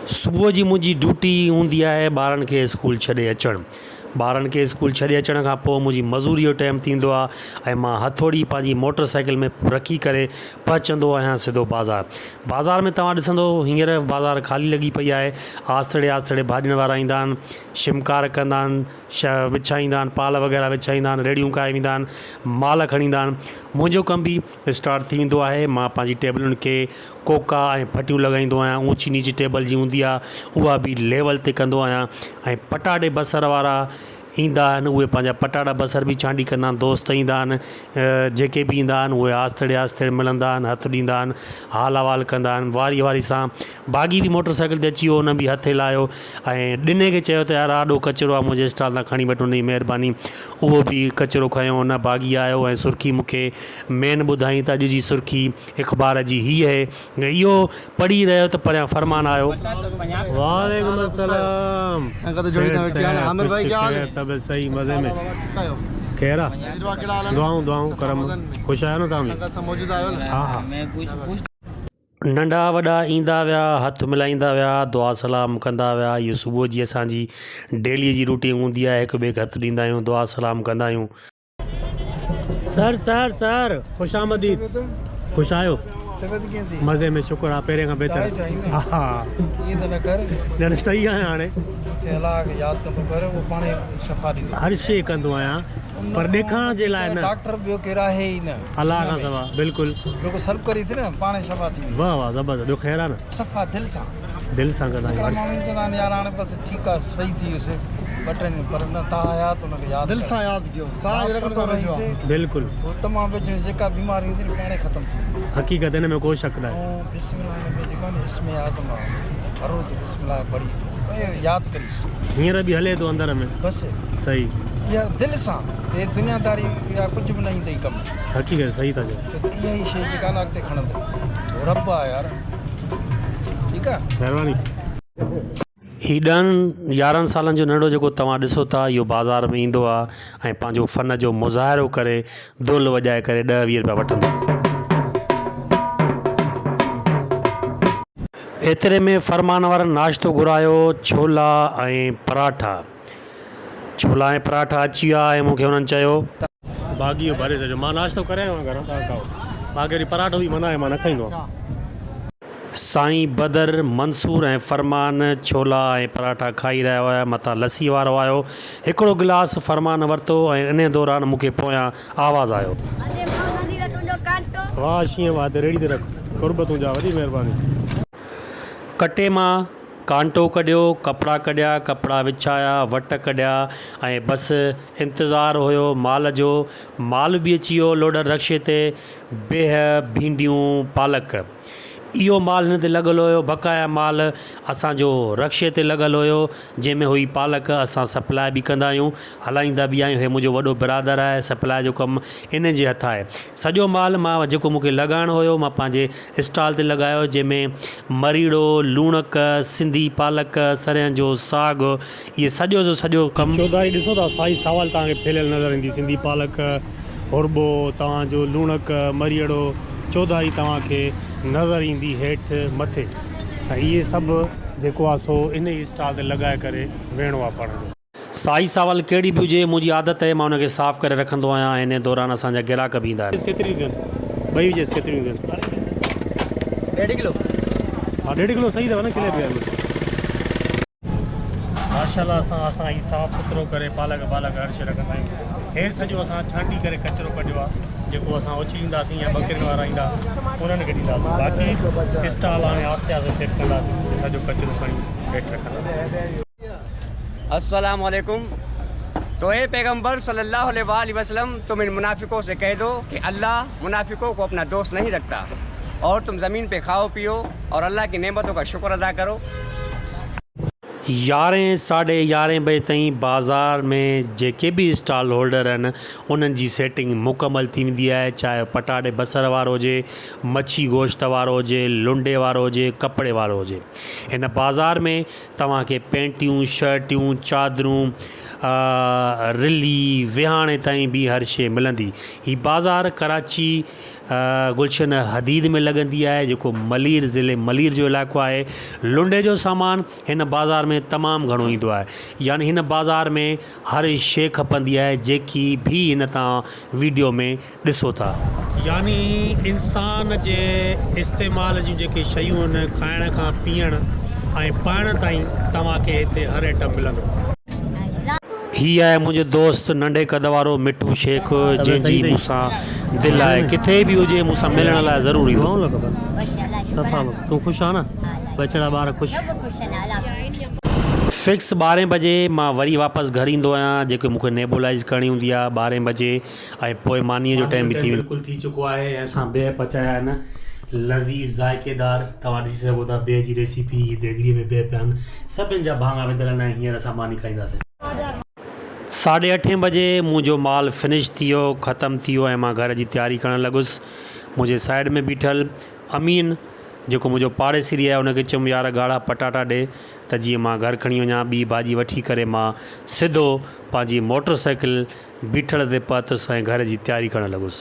صبح جي منهنجي ڊيوٽي هوندي آهي ٻارن کي اسڪول ڇڏي اچڻ. ٻارن کي اسڪول ڇڏي اچڻ کان پوءِ منهنجي مزوري جو ٽائيم ٿيندو آهي ۽ مان هٿوڙي پنهنجي موٽر سائيڪل ۾ رکي ڪري پهچندو آهيان سڌو بازار. بازار ۾ توهان ڏسندو هينئر بازار خالي لڳي پئي آهي. آستڙي آستڙي ڀاڄين وارا ايندا آهن، شمڪار ڪندا آهن، ش وڇائيندا آهن، پال وغيره وڇائيندا آهن، ريڙهيون کائي ويندا آهن، مال کڻي ايندا آهن. منهنجو ڪم به اسٽارٽ ٿي ويندو آهي. مان پنهنجي ٽيبلن کي ڪوڪا ۽ ڦٽيون لڳائيندو آهيان. اوچي نيچي ٽيبل جي هوندي آهي اها به ليول تي ڪندو آهيان ۽ پٽاٽي بصر وارا ايندا آهن اهي پنهنجا پٽاٽا بصر به ڇانڊي ڪندا آهن دوست ايندا آهن جيڪي به ايندا آهن اهي آستڙي آستڙي ملندا آهن هٿ ڏيندا آهن حال احوال ڪندا آهن واري واري سان باغي به موٽر سائيڪل تي اچي ويو ان به هٿ هلايو ۽ ڏني کي چيو ته يار آڏو ڪچرو آهي منهنجي اسٽال تان کڻي وٺ ان جي مهرباني اهو به ڪچرو کنيو ان باغي آيو ۽ سرخي مون کي مين ٻڌائين ته اڄ جي سرخي اخبار جي هي اهي اهو پڙهي رهيو ته پريان فرمان آيو. وعليڪم السلام سيٺ صاحب خوش خير طبيعت صحيح مزي ۾ خير آ دعائون دعائون ڪرم خوش آهيو نه توهان به ها ها. ننڍا وڏا ايندا ويا هٿ ملائيندا ويا دعا سلام ڪندا ويا اهو صبح جي اسان جي ڊيلي جي روٽين هوندي آهي هڪ ٻئي کي هٿ ڏيندا آهيون دعا سلام ڪندا آهيون. سر سر سر خوش آمديد خوش آهيو مزي ۾ شڪر آ پهرين کان بهتر ها نه نه صحيح آهيان هاڻي هر شي ڪندو آهيان پر ڏيکارڻ جي لاء نه ڊاڪٽر ٻيو ڪير آهي ئي نه الله کان سوا بلڪل رڳو سرف ڪريس نه پاڻ شفا ٿي ويندي واه واه زبردست ٻيو خير آ نه صفا دل سان دل سان ڪندا آهيون هڪڙا ماڻهو چوندا آهن يار هاڻي بس ٺيڪ آ صحيح ٿي ويس ٻه ٽي ڏينهن پر نه تان آيا ته ان کي ياد دل سان ياد ڪيو ساهه جي رڳن کان ويجهو آ. بلڪل. هو تمام ويجهو جيڪا بيماري هوندي نه پاڻهي ختم ٿي ويندي. حقيقت ان ۾ ڪو شڪ ناهي. ۽ بسم الله ۾ جيڪو آهي نه اسم اعظم آ هر روز بسم الله پڙهي ۽ ياد ڪريس. هينئر به هلي ٿو اندر ۾. بس. صحيح. اها دل سان هي دنياداري يا ڪجهه به نه ايندئي ڪم. حقيقت صحيح ٿا چئو. ڇو ته اها ئي شيء جيڪا نه اڳتي کڻندئي هو رب آ يار. ٺيڪ آ. مهرباني. هي ڏهن يارهن سالن جو ننڍڙو جيڪو توهان ڏسو ٿا اهو بازار ۾ ايندو آهي ۽ پنهنجو فن جو مظاهرو ڪري دهل وڄائي ڪري ڏهه ويهه رپيا وٺندو. ايتري ۾ فرمان وارن ناشتو گهرايو ڇولا ۽ پراٺا. ڇولا ۽ پراٺا اچي ويا ۽ مون کي انهن چيو. باغي اهو ڀري ڇڏيو. مان ناشتو ڪري آيو آهيان گهران توهان کائو. باغي وري پراٺو به منع آهي مان نه کائيندو آهيان. سائين بدر، منصور ۽ فرمان ڇولا ۽ پراٺا کائي رهيا هيا مٿان لسي وارو آيو. هڪڙو گلاس فرمان ورتو ۽ انهي دوران مون کي پويان آواز آيو. واهه شينهن واهه تي ريڙهي تي رک قرب تنهنجا وڏي مهرباني. ڪٽي مان ڪانٽو ڪڍيو، ڪپڙا ڪڍيا، ڪپڙا وڇايا، وٽ ڪڍيا ۽ بس انتظار هيو مال جو، مال به اچي ويو لوڊر رڪشي تي، بيهه، ڀينڊيون، پالڪ. اهو مال هن تي لڳل هيو، بقايا مال اسان جو رڪشي تي لڳل هيو، جنهن ۾ هئي پالڪ، اسان سپلاء به ڪندا آهيون، هلائيندا به آهيون، هي منهنجو وڏو برادر آهي، سپلاء جو ڪم ان جي هٿ آهي. سڄو مال مان جيڪو مون کي لڳائڻو هيو، مان پنهنجي اسٽال تي لڳايو جنهن ۾ مريڙو، لوڻڪ، سنڌي پالڪ، سرهن جو ساڳ اهي سڄو جو سڄو ڪم. چوڌاري ڏسو ته سائي ساول توهان کي ڦهليل نظر ايندي سنڌي پالڪ، هرٻو، توهان جو لوڻڪ، مريڙو چوڌاري توهان کي نظر ايندي هيٺ مٿي ته اهي سڀ جيڪو آهي سو انهي اسٽال تي لڳائي ڪري ويهڻو آهي پاڻ کي. سائي ساول ڪهڙي به هجي منهنجي عادت آهي مان ان کي صاف ڪري رکندو آهيان ۽ انهي دوران اسان جا گراهڪ به ايندا آهن. ڪيتريون ٿيون ٻئي وجهيس ڪيتريون ٿيون ڏيڍ ڪلو ها ڏيڍ ڪلو صحيح اٿو نه ڪلي رپيا ۾. ماشاءالله اسان اسان هي صاف سٿرو ڪري پالڪ بالڪ هر شي رکندا آهيون هي سڄو اسان ڇانٽي ڪري ڪچرو ڪڍيو آهي جيڪو اسان اڇلينداسين يا ٻڪرين وارا ايندا انهن کي ڏينداسين باقي اسٽال هاڻي آهستي آهستي سيٽ ڪنداسين سڄو ڪچرو کڻي هيٺ رکنداسين. السلام عليڪم تو اي پيغمبر صلي الله عليه واٰله وسلم تم ان منافقو سي ڪهه دو ڪه الله منافقو ڪو اپنا دوست نهين رکتا اور تم زمين پي کائو پيو اور الله ڪي نعمتو ڪا شڪر ادا ڪرو. يارهين ساڍي يارهين بجي تائين بازار ۾ جيڪي به اسٽال هولڊر آهن انهن جي سيٽنگ مڪمل ٿي ويندي آهي چاهي پٽاٽي بصر وارو هجي مڇي گوشت وارو هجي لنڊي وارو هجي ڪپڙي وارو هجي هن بازار ۾ توهان کي پينٽيون، شرٽيون، چادرون، رلي، ويهاڻي تائين به هر شيء ملندي. هي بازار ڪراچي گلشن حديد ۾ لڳندي آهي جيڪو ملير ضلعي ملير جو علائقو آهي. لنڊي جو سامان هن بازار ۾ تمام گهڻو ايندو آهي يعني هن بازار ۾ هر شيء کپندي آهي جيڪي به هن تان ويڊيو ۾ ڏسو ٿا. يعني انسان جي استعمال جون جيڪي شيون آهن کائڻ کان پيئڻ ۽ پائڻ تائين توهان کي هتي هر ائٽم ملندو. هي آهي منهنجو دوست ننڍي قد وارو مٺو شيخ جنهن جي مون سان دل آهي ڪٿي به هجي مون سان ملڻ لاء ضرور ايندو. فڪس ٻارهين بجي مان وري واپس گهر ايندو آهيان جيڪي مون کي نيبولائيز ڪرڻي هوندي آهي ٻارهين بجي ۽ پوء مانيء جو ٽائيم به ٿي ويندو. بلڪل ٿي چڪو آهي ۽ اسان بيهه پچايا آهن لذيذ ذائقيدار توهان ڏسي سگهو ٿا بيهه جي ريسيپي هي ديڳڙي ۾ بيهه پيا آهن سڀن جا ڀاڱا وڌل آهن ۽ هينئر اسان ماني کائينداسين. ساڍي اٺين بجي منهنجو مال فنش ٿي ويو ختم ٿي ويو ۽ مان گهر جي تياري ڪرڻ لڳس منهنجي سائيڊ ۾ بيٺل امين جيڪو منهنجو پاڙيسري آهي ان کي چيم يار ڳاڙها پٽاٽا ڏي ته جيئن مان گهر کڻي وڃان ٻي ڀاڄي وٺي ڪري مان سڌو پنهنجي موٽر سائيڪل بيٺل تي پهتس ۽ گهر جي تياري ڪرڻ لڳس.